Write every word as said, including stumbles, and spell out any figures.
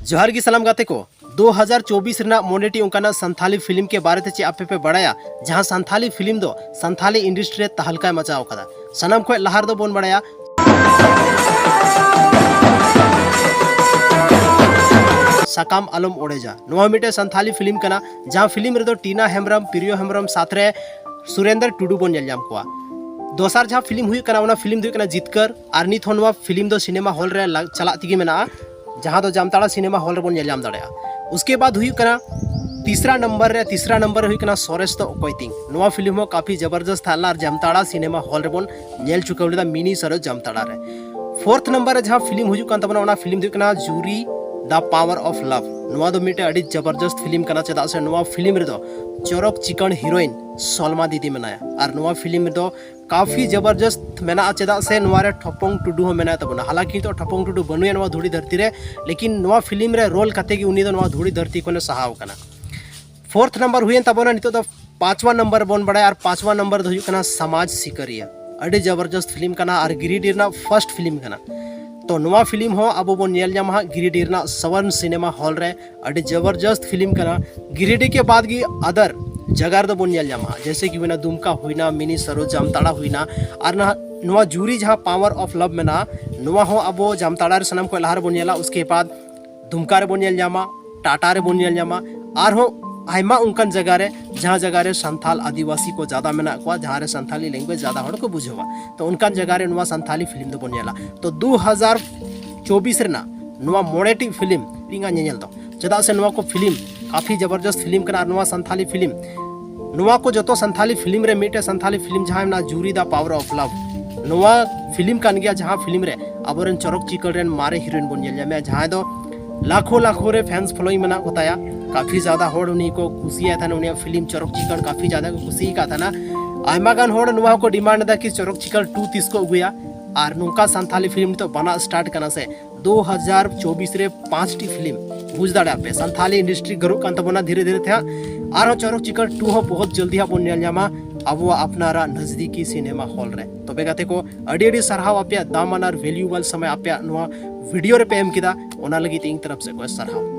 ᱡᱚᱦᱟᱨ ᱜᱮ ᱥᱟᱱᱟᱢ ᱜᱟᱛᱮ ᱠᱚ᱾ ᱫᱩ ᱦᱟᱡᱟᱨ ᱪᱚᱵᱵᱤᱥ ᱨᱮᱱᱟᱜ ᱢᱚᱬᱮ ᱴᱤ ᱚᱱᱠᱟᱱᱟᱜ ᱥᱟᱱᱛᱷᱟᱞᱤ ᱯᱷᱤᱞᱢ ᱠᱮ ᱵᱟᱨᱮ ᱛᱮ ᱪᱮᱫ ᱟᱯᱮ ᱯᱮ ᱵᱟᱲᱟᱭᱟ, ᱡᱟᱦᱟᱸ ᱥᱟᱱᱛᱷᱟᱞᱤ ᱯᱷᱤᱞᱢ ᱫᱚ ᱥᱟᱱᱛᱷᱟᱞᱤ ᱤᱱᱰᱟᱥᱴᱨᱤ ᱨᱮ ᱛᱟᱦᱞᱠᱟᱭ ᱢᱟᱪᱟᱣ ᱟᱠᱟᱫᱟ? ᱥᱟᱱᱟᱢ ᱠᱷᱚᱱ ᱞᱟᱦᱟ ᱨᱮᱫᱚ ᱵᱚᱱ ᱵᱟᱲᱟᱭᱟ ᱥᱟᱠᱟᱢ ᱟᱞᱚᱢ ᱚᱲᱮᱡᱟ᱾ ᱱᱚᱣᱟ ᱢᱤᱫᱴᱮᱱ ᱥᱟᱱᱛᱷᱟᱞᱤ ᱯᱷᱤᱞᱢ ᱠᱟᱱᱟ, ᱡᱟᱦᱟᱸ ᱯᱷᱤᱞᱢ ᱨᱮᱫᱚ ᱴᱤᱱᱟ ᱦᱮᱢᱵᱨᱚᱢ, ᱯᱨᱤᱭᱚ ᱦᱮᱢᱵᱨᱚᱢ ᱥᱟᱛᱷ ᱨᱮ ᱥᱩᱨᱮᱱᱫᱨ ᱴᱩᱰᱩ ᱵᱚᱱ ᱧᱮᱞ ᱧᱟᱢ ᱠᱚᱣᱟ᱾ ᱫᱚᱥᱟᱨ ᱡᱟᱦᱟᱸ ᱯᱷᱤᱞᱢ ᱦᱩᱭᱩᱜ ᱠᱟᱱᱟ, ᱚᱱᱟ ᱯᱷᱤᱞᱢ ᱫᱚ ᱦᱩᱭᱩᱜ ᱠᱟᱱᱟ ᱡᱤᱛᱠᱟᱹᱨ, ᱟᱨ ᱱᱤᱛ ᱦᱚᱸ ᱱᱚᱣᱟ ᱯᱷᱤᱞᱢ ᱫᱚ ᱥᱤᱱᱮᱢᱟ ᱦᱚᱞ ᱨᱮ ᱞᱟᱜ-, ᱪᱟᱞᱟᱜ ᱛᱮᱜᱮ ᱢᱮᱱᱟᱜᱼᱟ, ᱡᱟᱦᱟᱸ ᱫᱚ ᱡᱟᱢᱛᱟᱲᱟ ᱥᱤᱱᱮᱢᱟ ᱦᱚᱞ ᱨᱮᱵᱚᱱ ᱧᱮᱞ ᱧᱟᱢ ᱫᱟᱲᱮᱭᱟᱜᱼᱟ᱾ ᱩᱥᱠᱮ ᱵᱟᱫ ᱦᱩᱭᱩᱜ ᱠᱟᱱᱟ ᱛᱤᱥᱨᱟ ᱱᱟᱢᱵᱟᱨ ᱨᱮ, ᱛᱤᱥᱨᱟ ᱱᱟᱢᱵᱟᱨ ᱨᱮ ᱦᱩᱭᱩᱜ ᱠᱟᱱᱟ ᱥᱚᱨᱮᱥ ᱫᱚ ᱚᱠᱚᱭ ᱛᱤᱧ᱾ ᱱᱚᱣᱟ ᱯᱷᱤᱞᱢ ᱦᱚᱸ ᱠᱟᱯᱷᱤ ᱡᱚᱵᱚᱨᱡᱚᱥᱛ ᱛᱟᱦᱮᱸ ᱞᱮᱱᱟ ᱟᱨ ᱡᱟᱢᱛᱟᱲᱟ ᱥᱤᱱᱮᱢᱟ ᱦᱚᱞ ᱨᱮᱵᱚᱱ ᱧᱮᱞ ᱪᱩᱠᱟᱹᱣ ᱞᱮᱫᱟ, ᱢᱤᱱᱤ ᱥᱚᱨᱚᱡᱽ ᱡᱟᱢᱛᱟᱲᱟ ᱨᱮ᱾ ᱯᱷᱳᱨᱛᱷ ᱱᱟᱢᱵᱟᱨ ᱨᱮ ᱡᱟᱦᱟᱸ ᱯᱷᱤᱞᱢ ᱦᱤᱡᱩᱜ ᱠᱟᱱ ᱛᱟᱵᱚᱱᱟ, ᱚᱱᱟ ᱯᱷᱤᱞᱢ ᱫᱚ ᱦᱩᱭᱩᱜ ᱠᱟᱱᱟ ᱡᱩᱨᱤ ᱫᱟ ᱯᱟᱣᱟᱨ ᱚᱯᱷ ᱞᱟᱵᱷ᱾ ᱱᱚᱣᱟ ᱫᱚ ᱢᱤᱫᱴᱮᱱ ᱟᱹᱰᱤ ᱡᱚᱵᱚᱨᱡᱚᱥᱛ ᱯᱷᱤᱞᱢ ᱠᱟᱱᱟ, ᱪᱮᱫᱟᱜ ᱥᱮ ᱱᱚᱣᱟ ᱯᱷᱤᱞᱢ ᱨᱮᱫᱚ ᱪᱚᱨᱚᱠ ᱪᱤᱠᱟᱹᱲ ᱦᱤᱨᱳᱭᱤᱱ ᱥᱚᱞᱢᱟ ᱫᱤᱫᱤ ᱢᱮᱱᱟᱭᱟ, ᱟᱨ ᱱᱚᱣᱟ ᱯᱷᱤᱞᱢ ᱨᱮᱫᱚ ᱠᱟᱯᱷᱤ ᱡᱚᱵᱚᱨᱡᱚᱥᱛ ᱢᱮᱱᱟᱜᱼᱟ, ᱪᱮᱫᱟᱜ ᱥᱮ ᱱᱚᱣᱟ ᱨᱮ ᱴᱷᱚᱯᱚᱝ ᱴᱩᱰᱩ ᱦᱚᱸ ᱢᱮᱱᱟᱭ ᱛᱟᱵᱚᱱᱟ᱾ ᱦᱟᱞᱟᱝᱠᱤ ᱱᱤᱛᱚᱜ ᱴᱷᱚᱯᱚᱝ ᱴᱩᱰᱩ ᱵᱟᱹᱱᱩᱭᱟ ᱱᱚᱣᱟ ᱫᱷᱩᱲᱤ ᱫᱷᱟᱹᱨᱛᱤ ᱨᱮ, ᱞᱮᱠᱤᱱ ᱱᱚᱣᱟ ᱯᱷᱤᱞᱢ ᱨᱮ ᱨᱳᱞ ᱠᱟᱛᱮ ᱜᱮ ᱩᱱᱤ ᱫᱚ ᱱᱚᱣᱟ ᱫᱷᱩᱲᱤ ᱫᱷᱟᱹᱨᱛᱤ ᱠᱷᱚᱱᱮ ᱥᱟᱦᱟᱣ ᱟᱠᱟᱱᱟ᱾ ᱯᱷᱳᱨᱛᱷ ᱱᱟᱢᱵᱟᱨ ᱦᱩᱭᱮᱱ ᱛᱟᱵᱚᱱᱟ ᱱᱤᱛᱚᱜ ᱫᱚ ᱯᱟᱸᱪᱣᱟ ᱱᱟᱢᱵᱟᱨ ᱵᱚᱱ ᱵᱟᱲᱟᱭᱟ, ᱟᱨ ᱯᱟᱸᱪᱣᱟ ᱱᱟᱢᱵᱟᱨ ᱫᱚ ᱦᱩᱭᱩᱜ ᱠᱟᱱᱟ ᱥᱟᱢᱟᱡᱽ ᱥᱤᱠᱟᱹᱨᱤᱭᱟᱹ᱾ ᱟᱹᱰᱤ ᱡᱚᱵᱚᱨᱡᱚᱥᱛ ᱯᱷᱤᱞᱢ ᱠᱟᱱᱟ ᱟᱨ ᱜᱤᱨᱤᱰᱤ ᱨᱮᱱᱟᱜ ᱯᱷᱟᱨᱥᱴ ᱯᱷᱤᱞᱢ ᱠᱟᱱᱟ᱾ ᱛᱚ ᱱᱚᱣᱟ ᱯᱷᱤᱞᱢ ᱦᱚᱸ ᱟᱵᱚ ᱵᱚᱱ ᱧᱮᱞ ᱧᱟᱢᱟ ᱦᱟᱸᱜ ᱜᱤᱨᱤᱰᱤ ᱨᱮᱱᱟᱜ ᱥᱚᱵᱚᱨᱱ ᱥᱤᱱᱮᱢᱟ ᱦᱚᱞ ᱨᱮ᱾ ᱟᱹᱰᱤ ᱡᱚᱵᱚᱨᱡᱚᱥᱛ ᱯᱷᱤᱞᱢ ᱠᱟᱱᱟ᱾ ᱜᱤᱨᱤᱰᱤ ᱠᱮ ᱵᱟᱫ ᱜᱮ ᱟᱫᱟᱨ ᱡᱟᱭᱜᱟ ᱨᱮᱫᱚ ᱵᱚᱱ ᱧᱮᱞ ᱧᱟᱢᱟ, ᱡᱮᱭᱥᱮ ᱠᱤ ᱦᱩᱭᱱᱟ ᱫᱩᱢᱠᱟ, ᱦᱩᱭᱱᱟ ᱢᱤᱱᱤ ᱥᱚᱨᱚᱡᱽ ᱡᱟᱢᱛᱟᱲᱟ, ᱦᱩᱭᱱᱟ ᱟᱨ ᱱᱟᱦᱟᱜ ᱱᱚᱣᱟ ᱡᱩᱨᱤ ᱡᱟᱦᱟᱸ ᱯᱟᱣᱟᱨ ᱚᱯᱷ ᱞᱟᱵᱷ ᱢᱮᱱᱟᱜᱼᱟ, ᱱᱚᱣᱟ ᱦᱚᱸ ᱟᱵᱚ ᱡᱟᱢᱛᱟᱲᱟ ᱨᱮ ᱥᱟᱱᱟᱢ ᱠᱷᱚᱱ ᱞᱟᱦᱟ ᱨᱮᱵᱚᱱ ᱧᱮᱞᱟ᱾ ᱩᱥᱠᱮ ᱵᱟᱫ ᱫᱩᱢᱠᱟ ᱨᱮᱵᱚᱱ ᱧᱮᱞ ᱧᱟᱢᱟ, ᱴᱟᱴᱟ ᱨᱮᱵᱚᱱ ᱧᱮᱞ ᱧᱟᱢᱟ, ᱟᱨᱦᱚᱸ ᱟᱭᱢᱟ ᱚᱱᱠᱟᱱ ᱡᱟᱭᱜᱟ ᱨᱮ ᱡᱟᱦᱟᱸ ᱡᱟᱭᱜᱟ ᱨᱮ ᱥᱟᱱᱛᱷᱟᱞ ᱟᱹᱫᱤᱵᱟᱹᱥᱤ ᱠᱚ ᱡᱟᱫᱟ ᱢᱮᱱᱟᱜ ᱠᱚᱣᱟ, ᱡᱟᱦᱟᱸ ᱨᱮ ᱥᱟᱱᱛᱷᱟᱞᱤ ᱞᱮᱝᱜᱩᱭᱮᱡᱽ ᱡᱟᱫᱟ ᱦᱚᱲ ᱠᱚ ᱵᱩᱡᱷᱟᱹᱣᱟ, ᱛᱚ ᱚᱱᱠᱟᱱ ᱡᱟᱭᱜᱟ ᱨᱮ ᱱᱚᱣᱟ ᱥᱟᱱᱛᱷᱟᱞᱤ ᱯᱷᱤᱞᱢ ᱫᱚᱵᱚᱱ ᱧᱮᱞᱟ᱾ ᱛᱚ ᱫᱩ ᱦᱟᱡᱟᱨ ᱪᱚᱵᱵᱤᱥ ᱨᱮᱱᱟᱜ ᱱᱚᱣᱟ ᱢᱚᱬᱮ ᱴᱤᱡ ᱯᱷᱤᱞᱢ ᱤᱧᱟᱹᱜ ᱧᱮᱧᱮᱞ ᱫᱚ, ᱪᱮᱫᱟᱜ ᱥᱮ ᱱᱚᱣᱟ ᱠᱚ ᱯᱷᱤᱞᱢ ᱠᱟᱯᱷᱤ ᱡᱚᱵᱚᱨᱡᱚᱥᱛ ᱯᱷᱤᱞᱢ ᱠᱟᱱᱟ᱾ ᱟᱨ ᱱᱚᱣᱟ ᱥᱟᱱᱛᱷᱟᱞᱤ ᱯᱷᱤᱞᱢ, ᱱᱚᱣᱟ ᱠᱚ ᱡᱚᱛᱚ ᱥᱟᱱᱛᱷᱟᱞᱤ ᱯᱷᱤᱞᱢ ᱨᱮ ᱢᱤᱫᱴᱮᱡ ᱥᱟᱱᱛᱷᱟᱞᱤ ᱯᱷᱤᱞᱢ ᱡᱟᱦᱟᱸ ᱢᱮᱱᱟᱜᱼᱟ ᱡᱩᱨᱤ ᱫᱟ ᱯᱟᱣᱟᱨ ᱚᱯᱷ ᱞᱟᱵᱷ, ᱱᱚᱣᱟ ᱯᱷᱤᱞᱢ ᱠᱟᱱ ᱜᱮᱭᱟ, ᱡᱟᱦᱟᱸ ᱯᱷᱤᱞᱢ ᱨᱮ ᱟᱵᱚᱨᱮᱱ ᱪᱚᱨᱚᱠ ᱪᱤᱠᱟᱹᱲ ᱨᱮᱱ ᱢᱟᱨᱮ ᱦᱤᱨᱳᱭᱤᱱ ᱵᱚᱱ ᱧᱮᱞ ᱧᱟᱢᱮᱭᱟ, ᱡᱟᱦᱟᱸᱭ ᱫᱚ ᱞᱟᱠᱷᱚ ᱞᱟᱠᱷᱚ ᱨᱮ ᱯᱷᱮᱱᱥ ᱯᱷᱚᱞᱳᱭᱤᱝ ᱢᱮᱱᱟᱜ ᱠᱚ ᱛᱟᱭᱟ᱾ ᱠᱟᱯᱷᱤ ᱡᱟᱫᱟ ᱦᱚᱲ ᱩᱱᱤ ᱠᱚ ᱠᱩᱥᱤᱭᱟᱭ ᱛᱟᱦᱮᱱᱟ, ᱩᱱᱤᱭᱟᱜ ᱯᱷᱤᱞᱢ ᱪᱚᱨᱚᱠ ᱪᱤᱠᱟᱹᱲ ᱠᱟᱯᱷᱤ ᱡᱟᱫᱟ ᱠᱚ ᱠᱩᱥᱤ ᱟᱠᱟᱫ ᱛᱟᱦᱮᱱᱟ᱾ ᱟᱭᱢᱟ ᱜᱟᱱ ᱦᱚᱲ ᱱᱚᱣᱟ ᱦᱚᱸᱠᱚ ᱰᱤᱢᱟᱱᱰ ᱮᱫᱟ ᱠᱤ ᱪᱚᱨᱚᱠ ᱪᱤᱠᱟᱹᱲ ᱴᱩ ᱛᱤᱥ ᱠᱚ ᱟᱹᱜᱩᱭᱟ᱾ ᱟᱨ ᱱᱚᱝᱠᱟ ᱥᱟᱱᱛᱷᱟᱞᱤ ᱯᱷᱤᱞᱢ ᱱᱤᱛᱚᱜ ᱵᱟᱱᱟᱜ ᱥᱴᱟᱨᱴ ᱠᱟᱱᱟ ᱥᱮ, ᱫᱩ ᱦᱟᱡᱟᱨ ᱪᱚᱵᱵᱤᱥ ᱨᱮ ᱯᱟᱸᱪ ᱴᱤ ᱯᱷᱤᱞᱢ, ᱵᱩᱡᱽ ᱫᱟᱲᱮᱭᱟᱜ ᱯᱮ, ᱥᱟᱱᱛᱷᱟᱞᱤ ᱤᱱᱰᱟᱥᱴᱨᱤ ᱜᱟᱹᱨᱩᱜ ᱠᱟᱱ ᱛᱟᱵᱚᱱᱟ ᱫᱷᱤᱨᱮ ᱫᱷᱤᱨᱮ ᱛᱮ ᱦᱟᱸᱜ᱾ ᱟᱨᱦᱚᱸ ᱪᱚᱨᱚᱠ ᱪᱤᱠᱟᱹᱲ ᱴᱩ ᱦᱚᱸ ᱵᱚᱦᱩᱛ ᱡᱚᱞᱫᱤ ᱦᱟᱸᱜ ᱵᱚᱱ ᱧᱮᱞ ᱧᱟᱢᱟ᱾ ᱟᱵᱚᱣᱟᱜ ᱟᱯᱱᱟᱨᱟᱜ ᱱᱟᱡᱽᱫᱤᱠᱤ ᱥᱤᱱᱮᱢᱟ ᱦᱚᱞ ᱨᱮ᱾ ᱛᱚᱵᱮ ᱜᱟᱛᱮ ᱠᱚ, ᱟᱹᱰᱤ ᱟᱹᱰᱤ ᱥᱟᱨᱦᱟᱣ, ᱟᱯᱮᱭᱟᱜ ᱫᱟᱢᱟᱱ ᱟᱨ ᱵᱷᱮᱞᱩᱭᱩᱵᱟᱞ ᱥᱚᱢᱚᱭ ᱟᱯᱮᱭᱟᱜ ᱱᱚᱣᱟ ᱵᱷᱤᱰᱤᱭᱳ ᱨᱮᱯᱮ ᱮᱢ ᱠᱮᱫᱟ, ᱚᱱᱟ ᱞᱟᱹᱜᱤᱫ ᱤᱧ ᱛᱚᱨᱚᱯ ᱥᱮᱫ ᱠᱷᱚᱱ ᱥᱟᱨᱦᱟᱣ᱾